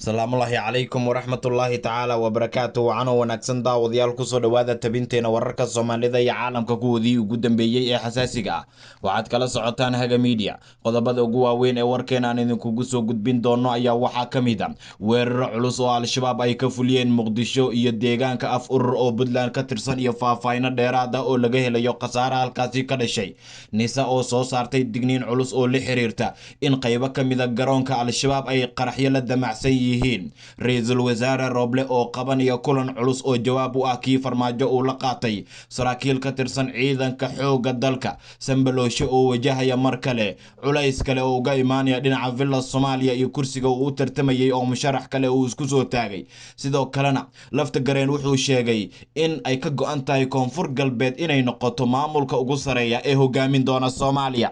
Asalaamullaahi calaykum waraxmatullaahi tacaala wabarakaatu. Wacanoo wanaagsan daawadayaal, kusoo dhowaada tabinteena wararka Soomaalida iyo caalamka kuwoodii ugu dambeeyey ee xasaasiga ah. Waxaad kala socotaan Haga Media. Qodobada ugu waaweyn ee warkeena aan idinkugu soo gudbin doono ayaa waxaa ka mid a weeraro culus oo Al-Shabaab ay ka fuliyeen Muqdisho iyo deegaanka Af Urur oo Puntland ka tirsan, iyo faahfaahino dheeraad ah oo laga helayo khasaare halkaasi ka dhashay. Nisa oo soo saartay digniin culus oo la xiriirta in qaybo ka mid a garoonka Al-Shabaab ay qaraxyo la damacsan yihiin. Ra-iisul wasaare Rooble oo qabanaya kulan culus oo jawaab u ah kii Farmaajo uu la qaatay saraakiil ka tirsan ciidanka xoogga dalka. Sambalooshe oo wajahaya mar kale culays kale oo uga imaanaya dhinaca Villa Soomaaliya iyo kursiga uu u tartamayay oo musharax kale uu isku soo taagay. Sidoo kalena Lafta Gareen wuxuu sheegay in ay ka go-an tahay Koonfur Galbeed inay noqoto maamulka ugu sareeya ee hogaamin doona Soomaaliya.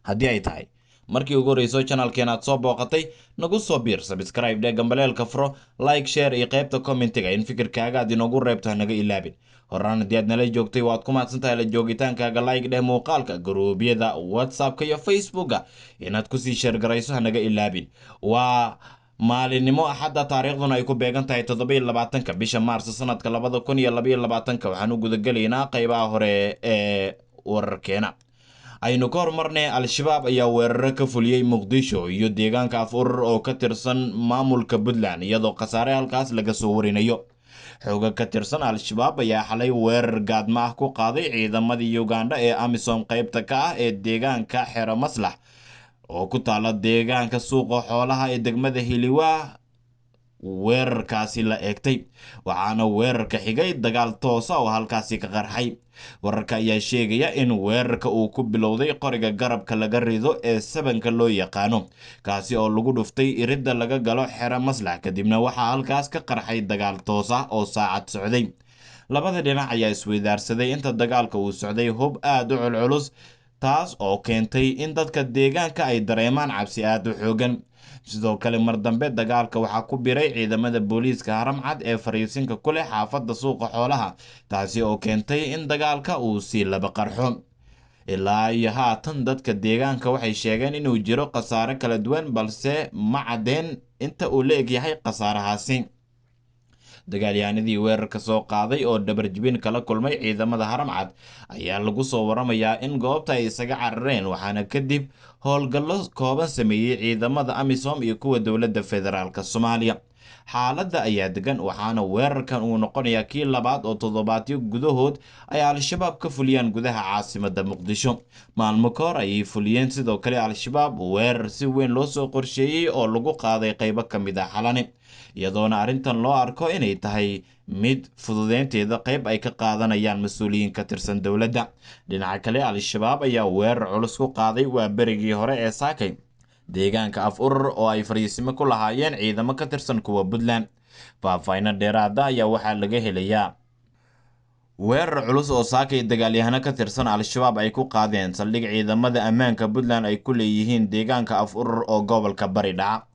Haddii ay tahay markii ugu horreyso channelkeen aad soo booqatay, nagu soo biir, subscribe dhee, gambaleelka furo, like, share iyo qaybta commentiga in fikirkaaga aad inoogu reebto hanaga ilaabin. Horaan haddii aad nala joogtay, waad ku mahadsan tahay la joogitaankaaga. Like dheh muuqaalka, garuubyada WhatsAppka iyo Facebooka inaad kusii share garayso hanaga ilaabin. Waa maalinimo Axadda, taariikhduna ay ku beegan tahay 27-ka bisha Maarso sanadka 2022-ka. Waxaan u gudagelaynaa qaybaha hore ee wararkeena. Aynu ka horumarnay, Al-Shabaab ayaa weeraro ka fuliyey Muqdisho iyo deegaanka Af Urur oo ka tirsan maamulka Puntland, iyadoo khasaare halkaas laga soo warinayo. Xooga ka tirsan Al-Shabaab ayaa xalay weerar gaadma ah ku qaaday ciidamadii Uganda ee AMISOM qaybta ka ah ee deegaanka Xero Maslax oo ku taala deegaanka Suuqa Xoolaha ee degmada Hiliwaa weerarkaasi la eegtay, waxaana weerarka xigay dagaal toosa oo halkaasi ka qarxay. Wararka ayaa sheegaya in weerarka uu ku bilowday qoriga garabka laga rido ee sabanka loo yaqaano, kaasi oo lagu dhuftay iridda laga galo Xero Maslax, kadibna waxaa halkaas ka qarxay dagaal toos ah oo saacad socday. Labada dhinac ayaa isweydaarsaday inta dagaalka uu socday hub aada u culculus, taas oo keentay in dadka deegaanka ay dareemaan cabsi aada u xoogan. Sidoo kale mar dambe dagaalka waxaa ku biray ciidamada booliiska Haramcad ee fariisinka ku leh xaafadda Suuqa Xoolaha, taasi oo keentay in dagaalka uu sii laba qarxo. Ilaa iyo haatan dadka deegaanka waxay sheegeen inuu jiro khasaare kala duwan, balse ma caddeen inta uu la egyahay khasaarahaasi. Dagaalyahanadii weerarka soo qaaday oo dhabarjibin kala kulmay ciidamada Haramcad ayaa lagu soo waramayaa in goobta ay isaga carareen, waxaana kadib howlgallo kooban sameeyey ciidamada AMISOM iyo kuwa dowladda federaalk Soomaaliya. Xaaladda ayaa degan, waxaana weerarkan uu noqonayaa kii labaad oo toddobaadyo gudahood ay Al-Shabaab ka fuliyaan gudaha caasimadda Muqdisho. Maalmo ka hor ayay fuliyeen sidoo kale Al-Shabaab weerar si weyn loo soo qorsheeyey oo lagu qaaday qaybo ka mid ah Xalane, iyadoona arrintan loo arko inay tahay mid fududeynteeda qayb ay ka qaadanayaan mas-uuliyiin ka tirsan dowladda. Dhinaca kale, Al-Shabaab ayaa weerar culus ku qaaday waa berigii hore ee saakay deegaanka Af Urur oo ay fariisimo ku lahaayeen ciidamo ka tirsan kuwa Puntland. Faahfaahino dheeraada ayaa waxaa laga helayaa weerar culus oo saakay dagaalyahano ka tirsan Al-Shabaab ay ku qaadeen saldhig ciidamada ammaanka Puntland ay ku leeyihiin deegaanka Af Urur oo gobolka Bari dhaca.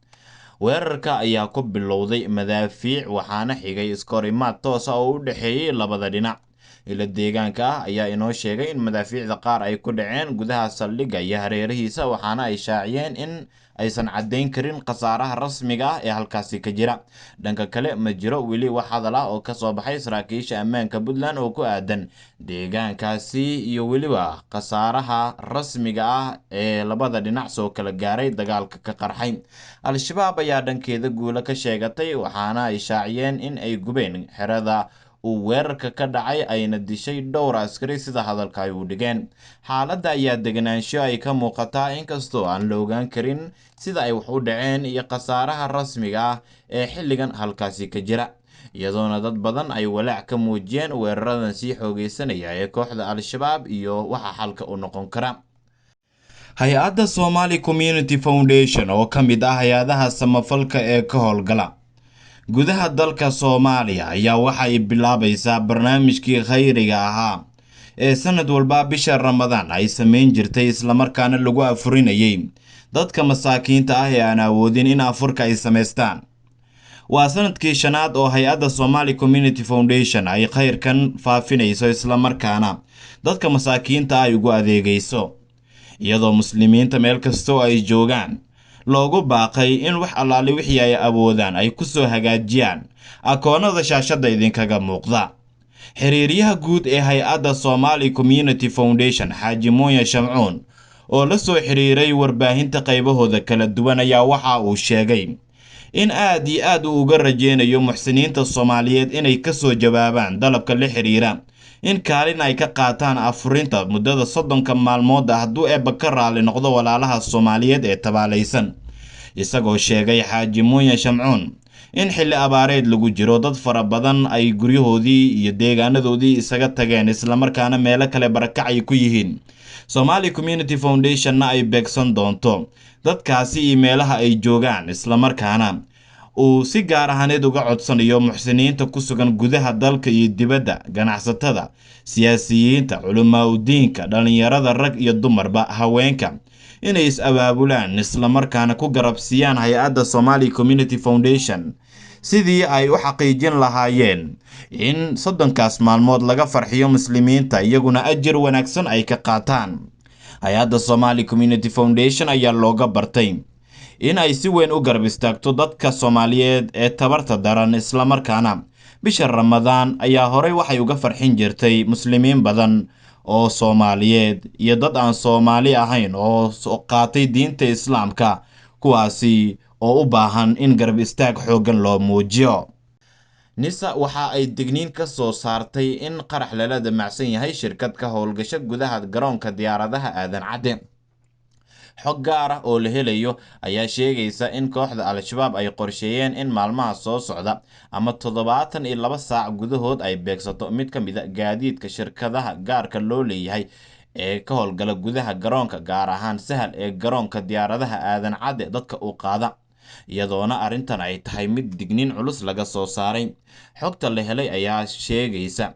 Weerarka ayaa ku bilowday madaafiic, waxaana xigay iskahorimaad toosa oo u dhexeeyey labada dhinac. Ilo deegaanka ah ayaa inoo sheegay in madaafiicda qaar ay ku dhaceen gudaha saldhigga iyo hareerihiisa, waxaana ay shaaciyeen in aysan caddayn karin khasaaraha rasmiga ah ee halkaasi ka jira. Dhanka kale, ma jiro weli wax hadal ah oo kasoo baxay saraakiisha ammaanka Puntland oo ku aadan deegaankaasi iyo weliba khasaaraha rasmiga ah ee labada dhinac soo kala gaaray dagaalka ka qarxay. Al-Shabaab ayaa dhankeeda guulo ka sheegatay, waxaana ay shaaciyeen in ay gubeen xerada uu weerarka ka dhacay ayna dishay dhowr askari, sida hadalka ay u dhigeen. Xaaladda ayaa deganaansho ay ka muuqataa, inkastoo aan la ogaan karin sida ay wax u dhaceen iyo khasaaraha rasmiga ah ee xilligan halkaasi ka jira, iyadoona dad badan ay walaac ka muujiyeen weeraradan sii xoogeysanaya ee kooxda Al-Shabaab iyo waxa xalka u noqon kara. Hay-adda Somali Community Foundation oo ka mid ah hay-adaha samafalka ee ka howlgala gudaha dalka Soomaaliya ayaa waxay bilaabaysaa barnaamijkii khayriga ahaa ee sanad walba bisha Ramadaan ay sameyn jirtay, islamarkaana lagu afurinayay dadka masaakiinta ah ee aan awoodin in afurka ay samaystaan. Waa sanadkii shanaad oo hay-adda Somali Community Foundation ay khayrkan faafinayso, islamarkaana dadka masaakiinta ay ugu adeegayso, iyadoo muslimiinta meel kastoo ay joogaan loogu baaqay in wax allaale wixii ay awoodaan ay ku soo hagaajiyaan akoonada shaashadda idinkaga muuqda. Xiriiryaha guud ee hay-adda Somali Community Foundation Xaaji Muuye Shamcuun oo la soo xiriiray warbaahinta qaybahooda kala duwan ayaa waxa uu sheegay in aad iyo aad uu uga rajeynayo muxsiniinta Soomaaliyeed inay ka soo jawaabaan dalabka la xiriira in kaalin ay ka qaataan afurinta muddada 30 maalmood ah hadduu Eebba ka raali noqdo walaalaha Soomaaliyeed ee tabaalaysan. Isagoo sheegay Xaaji Muuye Shamcuun in xilli abaareed lagu jiro dad fara badan ay guryahoodii iyo deegaanadoodii isaga tageen islamarkaana meelo kale barakac ay ku yihiin, Somali Community Foundation-na ay beegsan doonto dadkaasi iyo meelaha ay joogaan, islamarkaana uu si gaar ahaaneed uga codsanayo muxsiniinta ku sugan gudaha dalka iyo dibadda, ganacsatada, siyaasiyiinta, culimaa-udiinka, dhalinyarada, rag iyo dumarba, haweenka inay is-abaabulaan islamarkaana ku garabsiiyaan hay-adda Somali Community Foundation sidii ay u xaqiijin lahaayeen in 30kaas maalmood laga farxiyo muslimiinta, iyaguna ajir wanaagsan ay ka qaataan. Hay-adda Somali Community Foundation ayaa looga bartay in ay si weyn u garab istaagto dadka Soomaaliyeed ee tabarta daran, islamarkaana bisha Ramadaan ayaa horey waxay uga farxin jirtay muslimiin badan oo Soomaaliyeed iyo dad aan Soomaali ahayn oo qaatay diinta Islaamka, kuwaasi oo u baahan in garab istaag xooggan loo muujiyo. NISA waxa ay digniin ka soo saartay in qarax lala damacsan yahay shirkad ka howlgasha gudaha garoonka diyaaradaha Aadan Cadde. Xog gaar ah oo la helayo ayaa sheegaysa in kooxda Al-Shabaab ay qorsheeyeen in maalmaha soo socda ama 72 saac gudahood ay beegsato mid ka mid a gaadiidka shirkadaha gaarka loo leeyahay ee ka howlgala gudaha garoonka, gaar ahaan Sahal ee garoonka diyaaradaha Aadan Cadde dadka u qaada, iyadoona arrintan ay tahay mid digniin culus laga soo saaray. Xogta la helay ayaa sheegaysa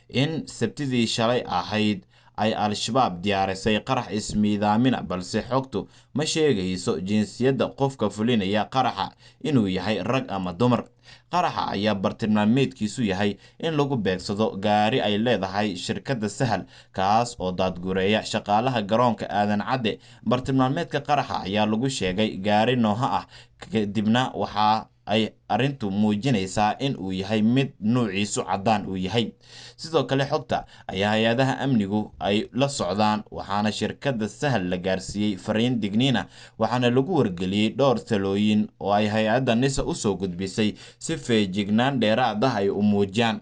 in Sabtidii shalay ahayd ay Al-Shabaab diyaarisay qarax ismiidaamina, balse xogtu ma sheegayso jinsiyadda qofka fulinaya qaraxa inuu yahay rag ama dumar. Qaraxa ayaa bartilmaameedkiisu yahay in lagu beegsado gaari ay leedahay shirkadda Sahal, kaas oo daadgureeya shaqaalaha garoonka Aadan Cadde. Bartilmaameedka qaraxa ayaa lagu sheegay gaari nooha ah, kadibna waxa ay arrintu muujinaysaa in uu yahay mid nuuciisu caddaan uu yahay. Sidoo kale xogta ayaa hay-adaha amnigu ay la socdaan, waxaana shirkadda Sahal la gaarsiiyey fariin digniin ah, waxaana lagu wargeliyey dhowr talooyin oo ay hay-adda NISA usoo gudbisay si feejignaan dheeraad ah ay u muujiyaan.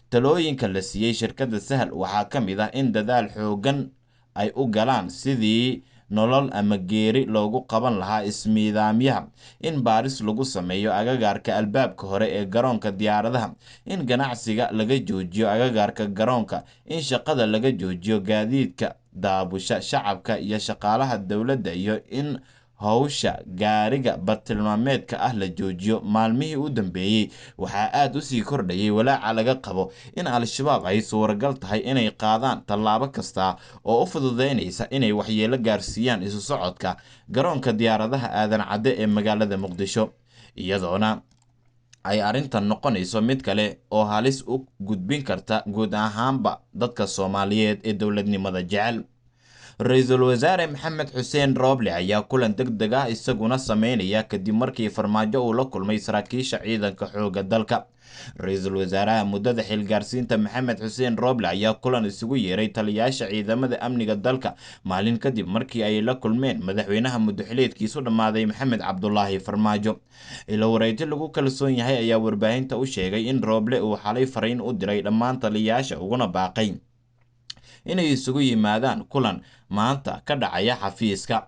Talooyinka la siiyey shirkadda Sahal waxaa ka mid ah in dadaal xooggan ay u galaan sidii nolol ama geeri loogu qaban lahaa ismiidaamyaha, in baaris lagu sameeyo agagaarka albaabka hore ee garoonka diyaaradaha, in ganacsiga laga joojiyo agagaarka garoonka, in shaqada laga joojiyo gaadiidka daabusha shacabka iyo shaqaalaha dowladda, iyo in howsha gaariga bartilmaameedka ah la joojiyo. Maalmihii u dambeeyey waxaa aad u sii kordhayay walaaca laga qabo in Al-Shabaab ay suuragal tahay inay qaadaan tallaabo kasta oo u fududeynaysa inay waxyeelo gaarsiiyaan isu socodka garoonka diyaaradaha Aadan Cadde ee magaalada Muqdisho, iyadoona ay arrintan noqonayso mid kale oo halis u gudbin karta guud ahaanba dadka Soomaaliyeed ee dowladnimada jecel. Ra-iisul wasaare Maxamed Xuseen Rooble ayaa kulan degdeg ah isaguna sameynaya kadib markii Farmaajo uu la kulmay saraakiisha ciidanka xoogga dalka. Ra-iisul wasaaraha muddada xilgaarsiinta Maxamed Xuseen Rooble ayaa kulan isugu yeeray taliyayaasha ciidamada amniga dalka maalin kadib markii ay la kulmeen madaxweynaha muddo-xileedkiisu dhammaaday Maxamed Cabdulaahi Farmaajo. Ilo wareegto lagu kalsoon yahay ayaa warbaahinta u sheegay in Rooble uu xalay fariin u diray dhammaan taliyayaasha uguna baaqay inay isugu yimaadaan kulan maanta ka dhacaya xafiiska.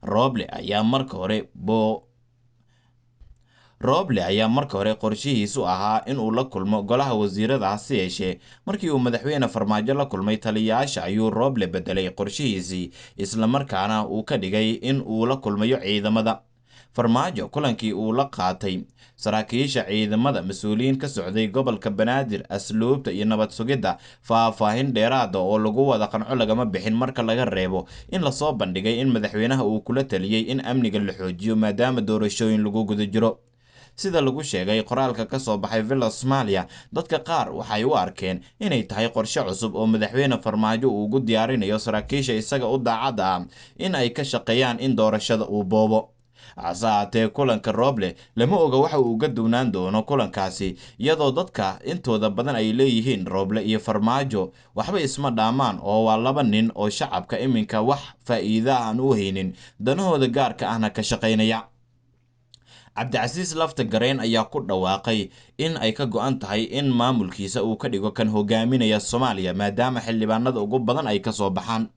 Rooble ayaa marka hore qorshihiisu ahaa in uu la kulmo golaha wasiirada, hase yeeshee markii uu madaxweyne Farmaajo la kulmay taliyayaasha ayuu Rooble bedelay qorshihiisii, islamarkaana uu ka dhigay in uu la kulmayo ciidamada. Farmaajo kulankii uu la qaatay saraakiisha ciidamada, mas-uuliyiin ka socday gobolka Banaadir, asluubta iyo nabad sugidda, faahfaahin dheeraada oo lagu wada qanco lagama bixin marka laga reebo in lasoo bandhigay in madaxweynaha uu kula taliyey in amniga la xoojiyo maadaama doorashooyin lagu guda jiro. Sida lagu sheegay qoraalka ka soo baxay Villa Soomaaliya, dadka qaar waxay u arkeen inay tahay qorshe cusub oo madaxweyne Farmaajo uu ugu diyaarinayo saraakiisha isaga u daacadda ah in ay ka shaqeeyaan in doorashada uu boobo. Hase ahaatee, kulanka Rooble lama oga waxa uu uga duwnaan doono kulankaasi, iyadoo dadka intooda badan ay leeyihiin Rooble iyo Farmaajo waxba isma dhaamaan oo waa laba nin oo shacabka iminka wax faa'iida aan u haynin, danahooda gaarka ahna ka shaqaynaya. Cabdicasiis Lafta Gareen ayaa ku dhawaaqay in ay ka go'an tahay in maamulkiisa uu ka dhigo kan hogaaminaya Soomaaliya, maadaama xildhibaanada ugu badan ay kasoo baxaan.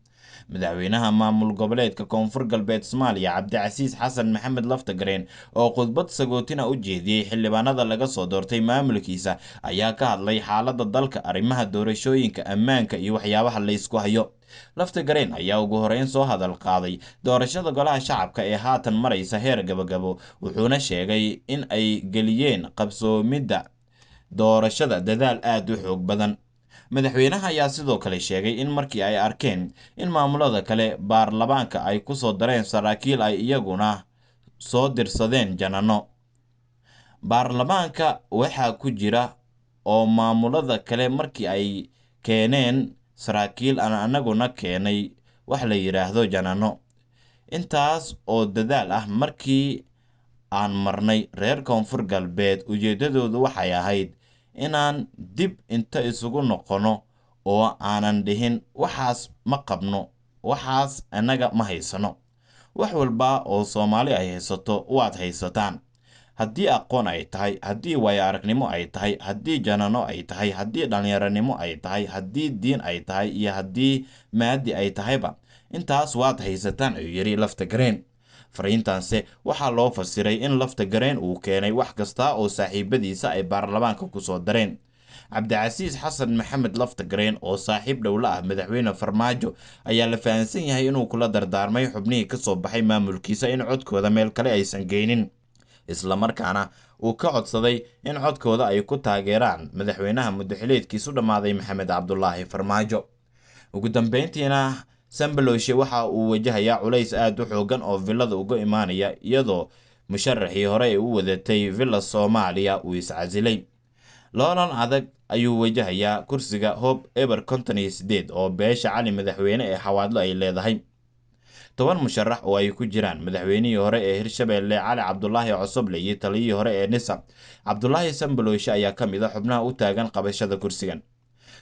Madaxweynaha maamul goboleedka Koonfur Galbeed Soomaaliya, Cabdicasiis Xasan Maxamed Laftagareen, oo khudbad sagootina u jeediyey xildhibaanada laga soo doortay maamulkiisa, ayaa ka hadlay xaaladda dalka, arrimaha doorashooyinka, ammaanka iyo waxyaabaha laysku hayo. Laftagareen ayaa ugu horeyn soo hadal qaaday doorashada golaha shacabka ee haatan maraysa heer gabagabo, wuxuuna sheegay in ay geliyeen qabsoomidda doorashada dadaal aada u xoog badan. Madaxweynaha ayaa sidoo kale sheegay in markii ay arkeen in maamulada kale baarlamaanka ay ku soo dareen saraakiil, ay iyaguna soo dirsadeen janano. Baarlamaanka waxaa ku jira oo maamulada kale markii ay keeneen saraakiil aan anaguna keenay wax la yidhaahdo janano. Intaas oo dadaal ah markii aan marnay, reer Koonfur Galbeed ujeedadoodu waxay ahayd inaan dib inta isugu noqono oo aanan dhihin waxaas ma qabno, waxaas annaga ma haysano. Wax walba oo Soomaali ay haysato waad haysataan, haddii aqoon ay tahay, haddii waayo aragnimo ay tahay, haddii janano ay tahay, haddii dhallinyaronimo ay tahay, haddii diin ay tahay iyo haddii maadi ay tahayba, intaas waad haysataan, ayuu yidhi Lafta Gareen. Fariintaanse waxaa loo fasiray in Lafta Gareen uu keenay wax kasta oo saaxiibadiisa ay baarlamaanka ku soo dareen. Cabdicasiis Xasan Maxamed Lafta Gareen oo saaxiib dhowla ah madaxweyne Farmaajo ayaa la fahansan yahay inuu kula dardaarmay xubnihii ka soo baxay maamulkiisa in codkooda meel kale aysan geynin, islamarkaana uu ka codsaday in codkooda ay ku taageeraan madaxweynaha muddaxileedkiisu dhammaaday, Maxamed Cabdulaahi Farmaajo. Ugu dambeyntiina, Sambaloshe waxa uu wajahayaa culays aada u xoogan oo villada uga imaanaya, iyadoo musharaxii hore ee u wadatay Villa Soomaaliya uu iscasilay. Loolan adag ayuu wajahayaa kursiga Hob 058 oo beesha Cali Madaxweyne ee Xawaadlo ay leedahay. 10 musharax oo ay ku jiraan madaxweynihii hore ee Hirshabeelle Cali Cabdulaahi Cosoble iyo taliyihii hore ee NISA Cabdulaahi Sambaloshe ayaa ka mid a xubnaha u taagan qabashada kursigan.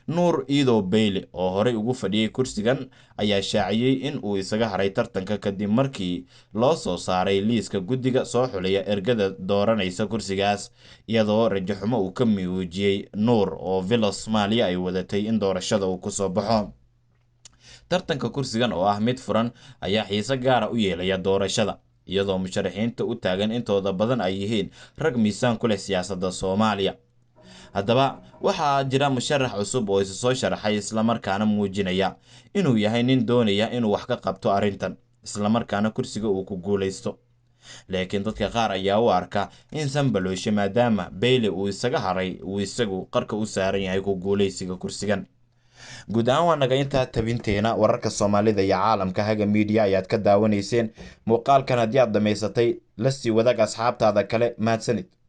Nuur Iidow Beyle oo horey ugu fadhiyey kursigan ayaa shaaciyey in uu isaga haray tartanka kadib markii loo soo saaray liiska guddiga soo xulaya ergada dooranaysa kursigaas, iyadoo rajaxumo uu ka muujiyey Nuur oo Villa Soomaaliya ay wadatay in doorashada uu kusoo baxo. Tartanka kursigan oo ah mid furan ayaa xiise gaara u yeelaya doorashada, iyadoo musharaxiinta u taagan intooda badan ay yihiin rag miisaan ku leh siyaasadda Soomaaliya. Haddaba waxaa jira musharax cusub oo isa soo sharaxay, islamarkaana muujinaya inuu yahay nin doonaya inuu wax ka qabto arrintan, islamarkaana kursiga uu ku guulaysto. Laakiin dadka qaar ayaa u arka in Sambaloshe, maadaama Beyle uu isaga haray, uu isagu qarka u saaran yahay ku guulaysiga kursigan. Guud ahaan waa naga intaa tabinteena wararka Soomaalida iyo caalamka. Haga Media ayaad ka daawanayseen muuqaalkan. Haddii aad dhammaysatay, la sii wadaag asxaabtaada kale. Mahadsanid.